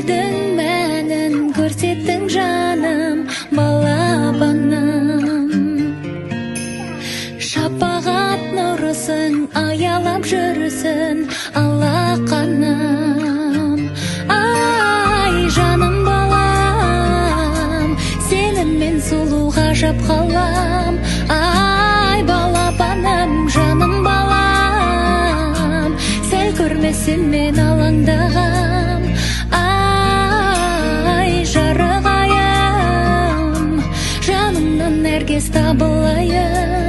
Өмірдің мәнін көрсеттің, жаным, балапаным. Шапағат нұрысың аялап жүрсін алақаным. Ай, жаным балам, сені мен сұлу ғажап қалам. Ай, балапаным, жаным балам, сәл көрмесем мен алаңдағам. Ай, жарық айым, жаныңнан нәркез табылайын.